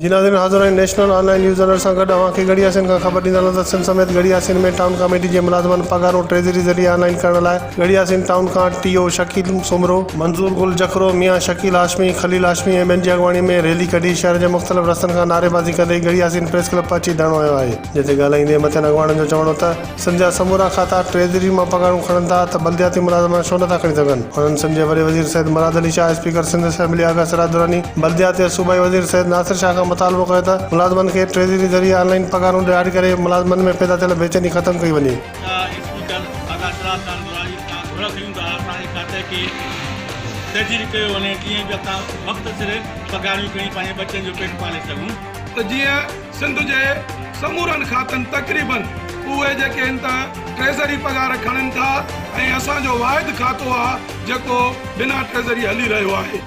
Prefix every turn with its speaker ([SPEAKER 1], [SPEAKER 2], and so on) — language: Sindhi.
[SPEAKER 1] جي ناظرين حاضر آهيون نيشنل آن لائين نيوز الرٽ سان گڏ اوهان کي ڳڙهي ياسين کان خبر ڏيندا هلون ته سنڌ سميت ڳڙهي ياسين ۾ ٽائون ڪاميٽي جي ملازمن پگهارون ٽريزري ذريعي آن لائين ڪرڻ لاء ڳڙهي ياسين ٽائون کان ٽي او شڪيل سومرو، منظور گل جکرو، ميان شڪيل هاشمي، خليل هاشمي ۽ ٻين جي اڳواڻي ۾ ريلي ڪڍي شهر جي مختلف رستن کان نعريبازي ڪندي ڳڙهي ياسين پريس ڪلب پهچي ڌرڻو هنيو آهي جنهن تي ڳالهائيندي مٿين اڳواڻن جو چوڻ هو ته سنڌ جا سمورا کاتا ٽريزري مان پگهارون کڻن ٿا ته بلدياتي ملازم ڇو نٿا کڻي سگهن؟ هنن سنڌ جي وڏي وزير سيد مراد علي شاهه، اسپيڪر سنڌ اسيمبلي آغا سراج دراني، بلدياتي ۽ صوبائي وزير سيد ناصر شاهه کان مطالبو ڪيو ته ملازمن کي ٽريزري ذريعي آن لائين پگهارون ڏياري ڪري ملازمن ۾ پيدا ٿيل بيچيني ختم ڪئي وڃي.
[SPEAKER 2] اسپيڪر آغا سراج خان دراني کان گهر ڪيون ته اسان جي کاتي کي ٽريزري ڪيو وڃي جيئن به اسان وقت سر پگهارون کڻي پنهنجي ٻچن جو پيٽ پالي سگهون.
[SPEAKER 3] ته جيئن سنڌ جي سمورن کاتن تقريبن اهي جيڪي آهن ته ٽريزري پگهار کڻن ٿا ۽ اسان جو واحد کاتو آهي جيڪو بنا ٽريزري هلي رهيو آهي.